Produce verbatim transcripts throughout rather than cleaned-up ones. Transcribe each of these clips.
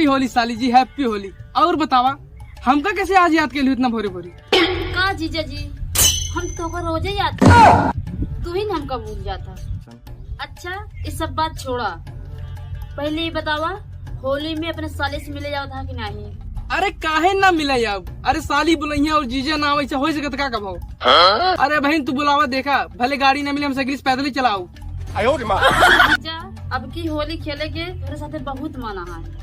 Happy होली साली जी, happy होली। और बतावा, हमका कैसे आज याद कैलू इतना भोरे भोरे? का जीजा जी, हम तोहका रोजे याद करी, तू ही न हमका भूल जाता। अच्छा, ये सब बात छोड़ा, पहले ये बतावा, होली में अपने साली से मिले जावत हा कि नहीं? अरे काहे ना मिले जाब? अरे साली बुलइया और जीजा ना आवे से हो सकत का कभो? अरे बहन तू बुलावा देखा, भले गाड़ी ना मिले हम साइकिल से पैदल ही चलाऊ। जीजा, अब की होली खेले के तोरे साथे बहुत मन है।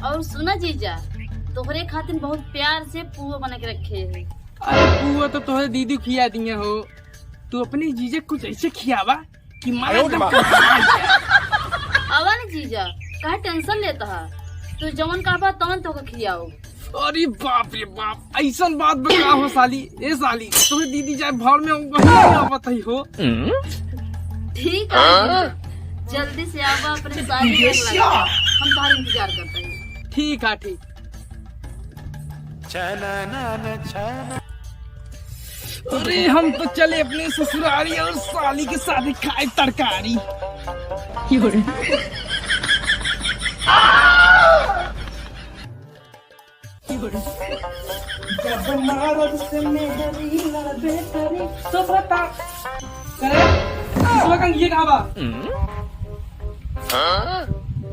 और सुना जीजा, तोहरे खातिर बहुत प्यार से पुआ बना के रखे है। अरे पुआ तो तोहरे दीदी खिया दिए हो, तू अपनी जीजा कुछ ऐसे खियावा कि मन एकदम कंपन जाए। आवा न जीजा, काहे tension लेता है? तू जवन कहबा तवन तोहका खियाओ। अरे बाप रे बाप, ऐसन बात बता हो साली। ए साली, तोहरे दीदी जाए भाड़ में, वही आवत ही हो। ठीक है जीजा, जल्दी से आवा, अपने साली के लगा, हम तोहार इंतजार करते हैं। ठीक है, ठीक। अरे हम तो चले अपने ससुरारी और साली के साथ खाए तरकारी। जब मारब से मेहरी लड़बे करी। तो बता। करे? सुबह का ये कहा बा?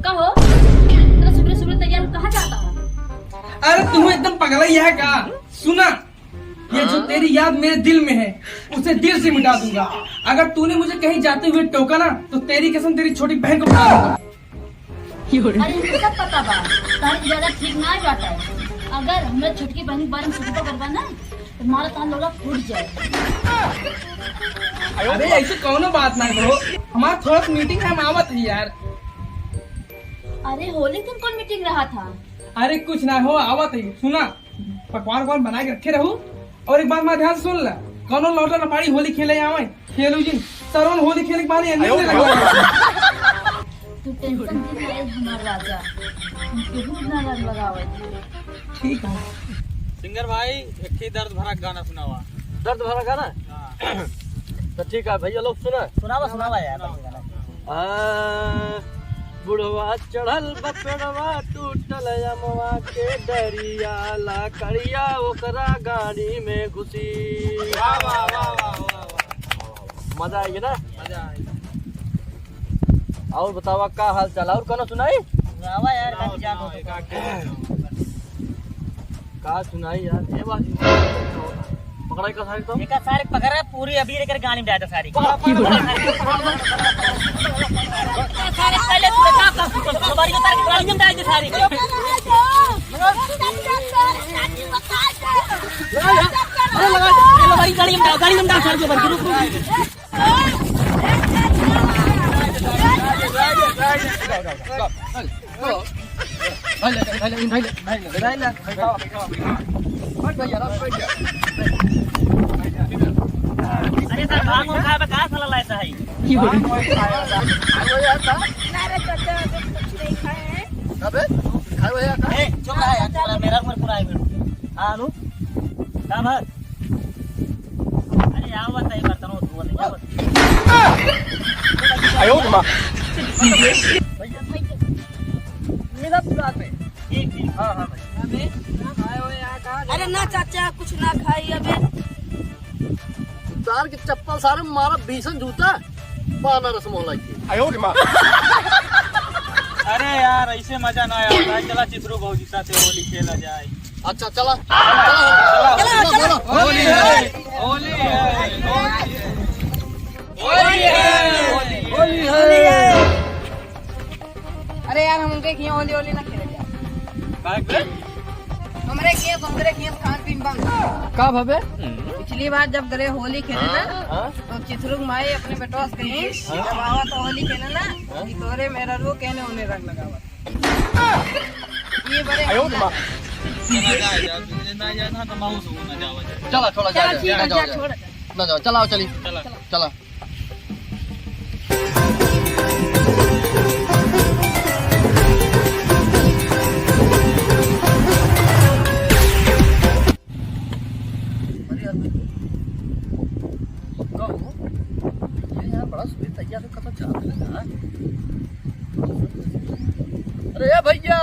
का हो? इतना सुबह सुबह तैयार हो कहाँ जाता है? अरे तू एकदम पगला ही है का? सुना, ये जो तेरी याद मेरे दिल में है, उसे दिल से मिटा दूंगा। अगर तूने मुझे कहीं जाते हुए टोका ना, तो तेरी कसम तेरी छोटी बहन को बता दूंगा। अरे, हमके सब पता बा, तारी इरादा ठीक ना बाटे। अगर हमरा छोटकी बहन के बारे में सोचबो करबा ना, तो मारा तार लोला फूट जाए। अरे, ऐसे कौनो बात ना करो, हमार थोड़ा सा meeting है, हम आवत ही यार। अरे, होली दिन कौन meeting रहा था? अरे, कुछ ना हो, आवत ही। सुना, पकवान वकवान बना के रखे रहू। और एक बात हमार ध्यान से सुन ला, कौनो लौटा लपाड़ी होली खेले आवे, खेलू जिन, सरवन होली खेले के बहाने एन्ने आयो ओन्ने रे। लगवा। तू tension जिन ले हमार राजा, हम केहू ना रंग लगावे। ठीक है। Singer भाई, एक ही दर्द भरा गाना सुनावा। दर्द भरा गाना? हाँ। तो ठीक है भैया लोग सुना। सुनावा, सुनावा यार। आ, बुढ़वा चढ़ल बा पेड़वा, टूटल अमवा के डरिया, लकड़िया ओकरा गाड़ी में घुसी। वाह, वाह, वाह, वाह, वाह, वाह। मजा आइगे ना? मजा आइगे। और बतावा का हाल चाल, और कौनो सुनाई? सुनावा यार, सुनाओ, कल जान हो सुनाओ, तो। एक आध का सुनाई यार, ये बात पकड़ा का सारी तो। एका सारे पकड़ा, पूरी अबीर एकर गाड़ी में डाल दे सारी। पकड़ा, पकड़ा, पकड़ा। सारे पहले तू बता, का सुन, हमारी उतार के गाड़ी में डाल दे सारी। अरे लगा, लगा, गाड़ी में डाल, गाड़ी में डाल सारी के ऊपर, रुक, रुक, रुक। अरे सर, भांग उंग खाए पे का साला लायता है? अरे चाचा, अभी कुछ नहीं खाए हैं। अबे, खाए हुए हैं का? ए, चुप रहा यार, चुप रहा, मेरा उम्र पूरा है, बेटा। हाँ, हेलो। का बात? अरे, आवत है, बर्तन धोवत है, आवत। आयो रे माँ। भैया, भैया, मेरा पूरा पे। ठीक, ठीक। हाँ, हाँ, भाई। अबे, अरे ना चाचा, कुछ ना खाई अबे। उतार के चप्पल सारे मारा भीषण जूता, पाना रसमोहलाई के। आयो रे माँ। अरे यार, ऐसे मजा ना आया। चला चित्रू भौजी साथे होली खेला जाए। अच्छा, चला। चला, चला, चला, चला। होली है, होली है, होली है। होली है, होली है। अरे यार, हम उनके किहे होली, होली ना खेले जाए। काहे के? हमरे किहे, तो हमरे किहे खान पीन बंद। का भवे? पिछली बार जब गरे होली खेले ना, हाँ? तो चिथरुक माई अपने बेटवा से कही, हाँ? जब आवा तो होली खेले ना, हाँ? कि तोरे मेरा रू केने उन्हें रंग लगावा। ये बड़े आयो हमला माँ। है। चला जाए यार, तुझे ना जाना तो माउस हो ना जावा जाए। चला, थोड़ा चला, जा, ठीक जा, है, जा, जा, जा। छोड़। ना जाओ, चलाओ, चली। चला। चला। अरे यार, कहो, ये यार बड़ा सुबह तैयार होकर तो जाते हैं यार। अरे भैया,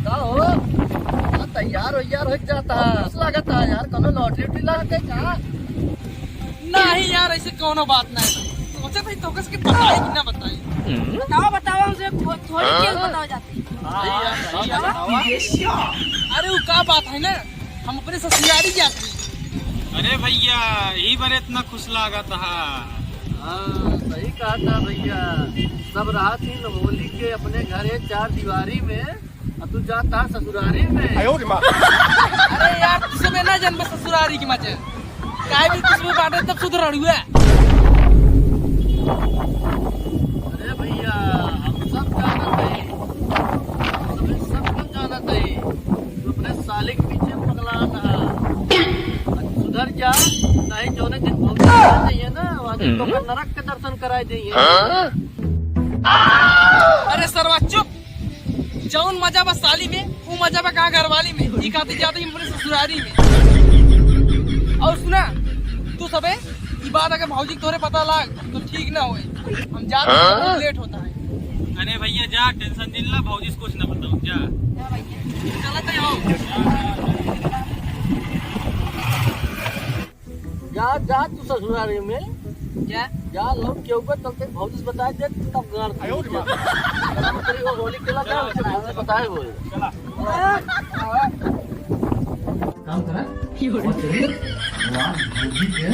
का हो? हाँ, तैयार वैयार हो जाता है। कैसा लगता है यार, कोनो लॉटरी उटरी लाग गई का? नहीं यार, ऐसे कोनो बात नहीं। सोचे भाई, तो किसके बताई कि ना बताई? बताओ, बताओ, हमसे थो-, थोड़ी हाँ? चीज बताओ जाती है। हाँ, सही है, बताओ। अरे, वो का बात है ना, हम अपने ससुरारी जाती। अरे भैया, यही बार इतना खुश लागत हा। हाँ, सही कहा था भैया। सब रहत ही न होली के अपने घरे चार दीवारी में, और तू जाता ससुरारी में। आयो रे माँ। अरे यार, तू सबे ना जनबे ससुरारी की मजा। काहे भी कुछ भी बाटे तब सुधरड़ुआ। अरे भैया, हम सब जानत हई, हम सबे सब कुछ जानत हई। तू अपने साली के पीछे पगला रहा। सुधर जा, नहीं जौने दिन भौजी आ जाइए ना, वहाँ दिन तो हम्म। नरक के दर्शन कराए देइए। हाँ? अरे सरवा चुप, जौन मजा बा साली में, ऊ मजा बा कहाँ घरवाली में, ई खातिर जाते ही अपने ससुरारी में। और सुना, तू सबे ई बात अगर भौजी के तोरे पता लाग तो ठीक ना होए। हम जाते हैं, हाँ? बहुत लेट होता है। अरे भैया जा, टेंशन जिन ला, भौजी से कुछ ना बताओ, जा। चलते हो। जा, जा तू ससुरारी में। जा। जा, लौट के ऊपर तब तक भौजी से बताए दे, तब गाड़ आयो रे माँ। तेरी वो होली खेला था, उसे भौजी से बताए हुए। चला। काम करा? और चलिए, वाह, भौजी के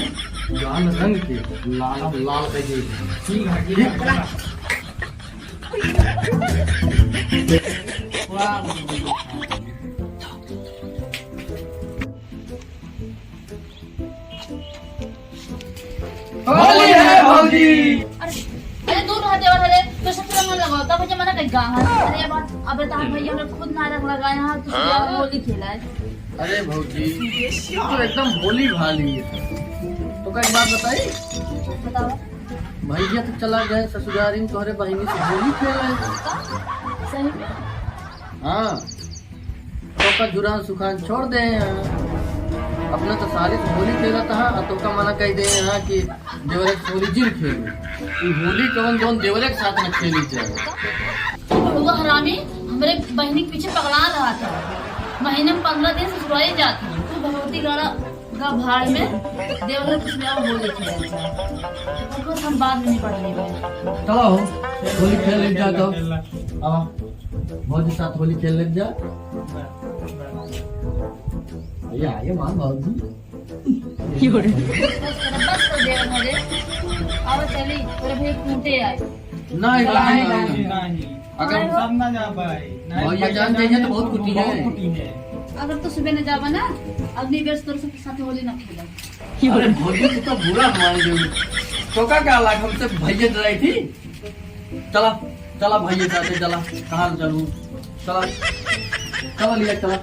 गाल रंग के लाल, लाल कर दे। ठीक है, ठीक है। वाह। होली है भौजी। अरे, अरे दूर रह देवर, अरे तो सब रंग लगाओ, तब जब मना कहीं गा है। अरे बात, अबे तो हम भैया हमरे खुद नाटक लगाए हैं, तो सब होली खेला है। अरे भौजी, तू तो एकदम भोली भाली है। तो का एक बात बताई? बताओ। भैया तो चला गए ससुरारी में, तोहरे बहिनी से होली खेले। सही में? हाँ। तोका जुरान सुखान छोड़ दे हैं। अपना तो साली से होली खेलत हा, और तोका मना कह दे हैं कि देवरे के होली जिन खेलू। ई होली कवन जौन देवरे के साथ में खेली जाए। वो हरामी हमरे बहिनी के पीछे पगला रहा था। महीने में पन्द्रह दिन ससुराल जाती है। तू भगवती गाड़ा का भाड़ में देवरे के पीछे होली खेलत है। ओकर हम बाद में निपट लेबे। चलो, होली खेल ले जा तो। अब भौजी साथ होली खेल ले जा। भैया, आइए मान भौजी। बस कर, बस कर दे हमारे। अब चली, तेरे भाई कूटे आए। नहीं, नहीं, नहीं, नहीं। अगर हम सब ना जा पाए, नहीं भैया जान जाइए तो बहुत कुटी है। बहुत कुटी है। अगर तू सुबह न जावा ना, अगली बेर तोर सब साथ होली ना खेला। अरे भौजी, तू तो बुरा मान गई। तो का, का लाग हमसे भैया डराई थी? चला, चला भैया साथे चला, कहाँ चलू? चला, चला लिया, चला।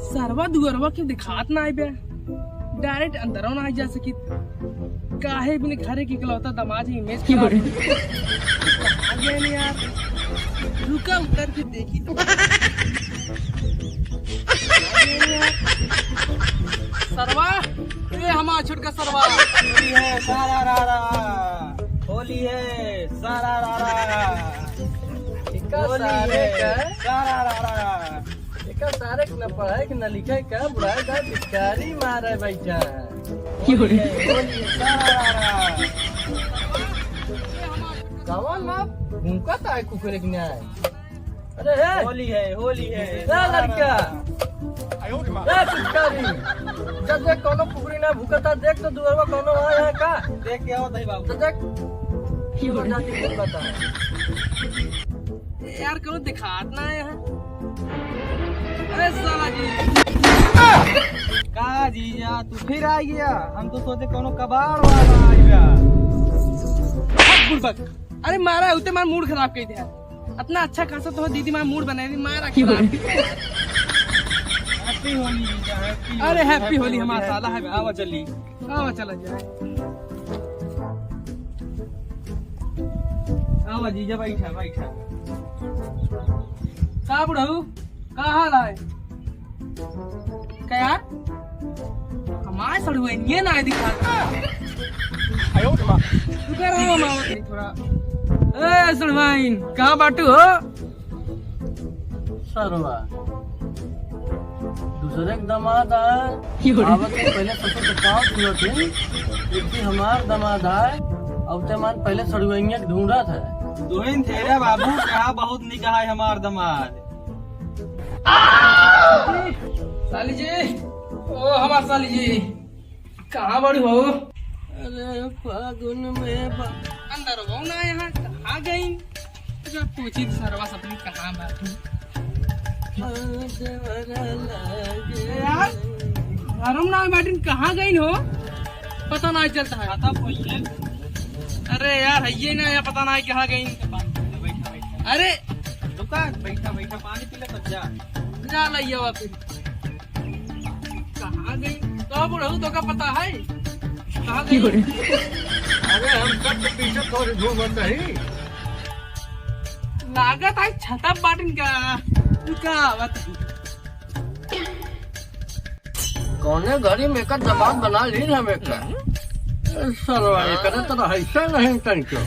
सरवा दुअरवा के दिखात ना आइबे, direct अंदरवा ना आ जा सकित। काहे बिन घरे के इकलौता दामाद ही image खराब हो गई। कहाँ गए ने यार? रुका, उतर के देखी तो। कहाँ गए ने यार? सरवा, ए हमार छोटका सरवा। होली है, सारा रा रा। होली है, सारा रा रा। इका होली सारे है, का? सारा रा रा। एका सारे के न पढ़े के न लिखे का, बुढ़ाए का पिचकारी मारे बैठा है। क्यों रे? होली है, होली है, सारा रा रा। कवन ना भूकत आए कुकुरे के न्याय। अरे हे। होली है, होली है, ए सारा लड़का। रा रा। ए पिचकारी। जब देख कोनो कुकुरी ना भूकता, देख तो दुअरवा कोनो आए है का? देख के आओ दही बाबू। तो देख। क्यों रे? जाके भूकता है। यार, कोनो दिखात ना है। अरे साला जी। का जीजा, तू फिर आ गया? हम तो सोचे कोनो कबाड़ वाला आएगा। हट बुड़बक। अरे मारा, उते मार mood खराब कर दिया। इतना अच्छा खासा तो दीदी मार mood बनाई दी, मारा खराब। Happy होली जीजा, happy अरे होली, happy होली हमार साला है, आवा चली, आवा चला जाए। आवा जीजा, बैठा, बैठा। का बुढ़ऊ, का हाल है? का यार? हमार सड़ुआइनिया ना दिखाता। आयो रे माँ। रुका रहो मामा, थोड़ा। ए सड़ुआइन, कहाँ बाटू हो? सरवा, दूसरे के दामाद आए, आवत है, पहले ससुर के पाँव छुअत है, एक दिन हमार दामाद आए, अब ते मान पहले सड़ुआइनिया के ढूंढत है। दुहिन तेरे बाबू, कहा बहुत निक है हमार दामाद। साली जी, ओ हमार साली जी, कहाँ बड़ी हो? अरे फागुन में बा- अंदर हो ना यहाँ, कहाँ गई? जब पूछी तो सरवा सपनी कहाँ बाटी? ए यार, घरों ना बाटिन, कहाँ गई हो? पता ना चलता है। पता पूछ ले। अरे यार, है ये ना, यहाँ पता ना कहाँ गई। अरे दुकान बैठा बैठा पानी पी ले तब जा। जा लइया फिर। कहाँ गई? तो बुढ़ऊ तो का पता है? कहाँ गई? अरे हम सब तो पीछे तोरे घूमत रही। लागत है छता बाटिन का। तू का आवत है? कौने घड़ी में एकर दामाद बना ली हम एकर। सरवा एकर तो रहैसे नहीं तनिको।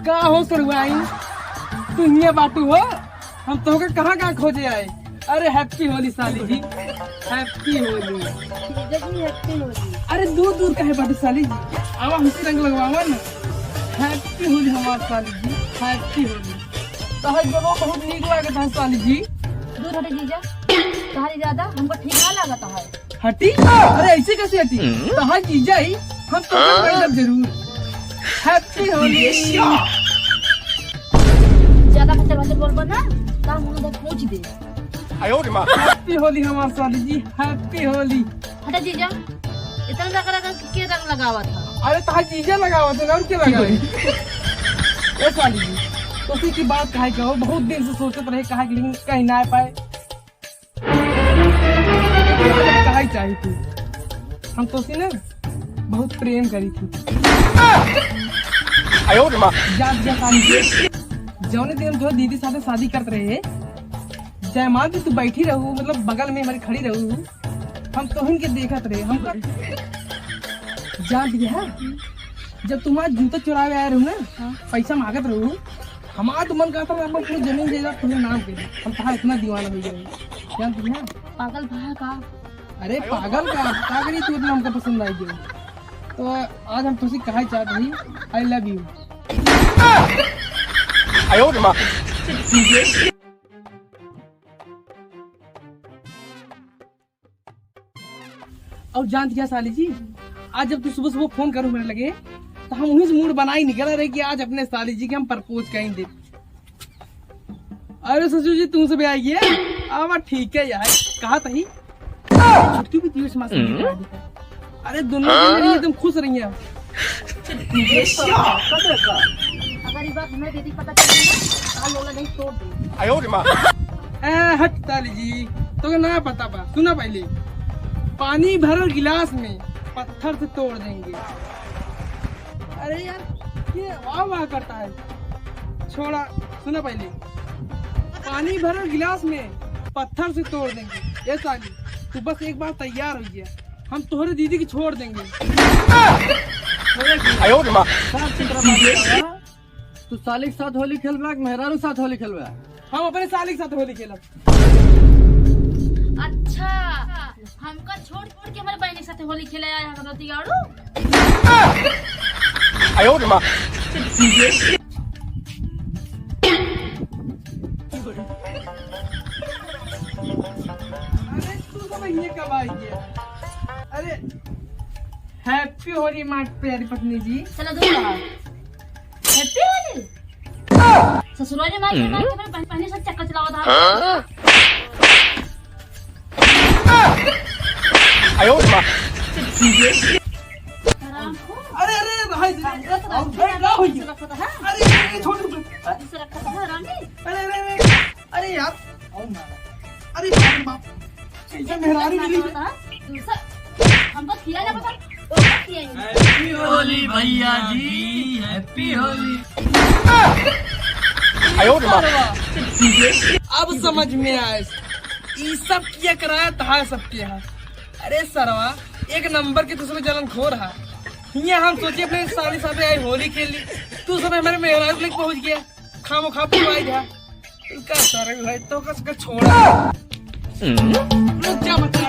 का हो सड़ुआइन, तू हियाँ बाटू हो? हम तोहके कहाँ कहाँ खोजे आए। अरे happy होली साली जी, happy होली। जीजा जी happy होली। अरे दूर दूर काहे बाटू साली जी, आवा हमसे रंग लगवावा ना। Happy होली हमार साली जी, happy होली। तोहर गलो बहुत नीक लागत है साली जी। दूर हटे जीजा, तोहरी ज्यादा हमको ठीक ना लागत है। हटी? अरे ऐसे कैसे हटी? हम्म? तोहार जीजा ही, हम तो हाँ? कर लेब जरूर। Happy होली। ज्यादा भचर भचर बोलबा ना, तो हम उधर पूछ दे। आयो रे माँ। Happy होली हमार साली जी, happy होली। हटा जीजा, इतना रंग रंग के रंग लगावत है? अरे तोहार जीजा लगावत है ना, और के लगाई? ए साली जी, तोसी की बात काहे कहो, बहुत दिन से सोचत रहे, कहा कि लेकिन कहीं ना पाए। काहे चाही तू? हम तोसे ना बहुत प्रेम करी थी। आयो रे माँ। जा, जा, काम कर। जौने दिन हम तोहरे दीदी साथे शादी करत रहे, जयमाल पे तू बैठी रहू, मतलब बगल में हमारी खड़ी रहू, हम तोहन के देखत रहे। हम जान दिया है, जब तुम्हारा जूता चुरावे आए रहू ना, हाँ। पैसा मांगत रहू, हमार तो मन करता है अपन पूरी जमीन जायदाद तुम्हारे नाम के दे। हम कहा इतना दीवाना हो गए, जानती है? पागल भा का? अरे पागल का, का करी तू इतना हमको पसंद आई गई। तो आज हम तुझसे कहा चाहते हैं, I love you। आयो रे माँ। और जानत क्या साली जी, आज जब तू सुबह सुबह फोन करू मेरे लगे, तो हम उन्हीं से मूड बनाई निकला रहे कि आज अपने साली जी के हम प्रपोज करेंगे। अरे ससुर जी, तुमसे भी आई है? आवा ठीक है यार, कहा तही। छुटकी भी दिवस मास। अरे दोनों जने रहिए, तुम खुश रहिए। अगर ये बात हमें दीदी पता चली ना, तो लोला नहीं तोड़ दे। आयो रे माँ। ए, हट साली जी, तो ना पता बा, सुना पहले। पानी भरो गिलास में, पत्थर से तोड़ देंगे। अरे यार, ये वाह वाह करता है। छोड़ा, सुना पहले। पानी भरो गिलास में, पत्थर से तोड़ देंगे। ए साली, तू बस एक बार तैयार हो गया, हम तोहरे दीदी के छोड़ देंगे। आयो रे माँ। साफ सुथरा बात बतावा। तू साली के साथ होली खेलबा कि मेहरारू के साथ होली खेलबा? हम अपने साली के साथ होली खेलब। अच्छा, हमका छोड़ छोड़ के हमारे बहन के साथ होली खेले आया है रतियाड़ू। आयो रे माँ। अरे तू सब ये कब आई है? अरे happy होली माँ प्यारी पत्नी जी। चलो दूर रहा। Happy होली। ससुराल में मार के मार के मेरे पहले से चक्कर चलावा था। आयो रे माँ। हराम को। अरे, अरे, भाई, अरे, अरे, अरे, अरे, अरे, अरे, अरे, छोड़ दे। दूसरा रखा था, रानी। अरे, अरे, अरे, अरे यार, अरे बाप रे बाप, कैसे मेहरारू मिली? दूसरा हमको खिया ना पता, वो खिया ही नहीं। Happy Holi भैया जी, Happy Holi। अब समझ में आए, ई सब किया कराया था सबके यहाँ। अरे सरवा, एक नंबर के तू सब जलनखोर हा। हियाँ हम सोचे अपने साली साथे आई होली खेली, तू सब हमारे मेहरारू लेके पहुँच गया, खामो खा पिवाई जा। का सारे भाई तो कस के छोड़ा। रुक जा, बता।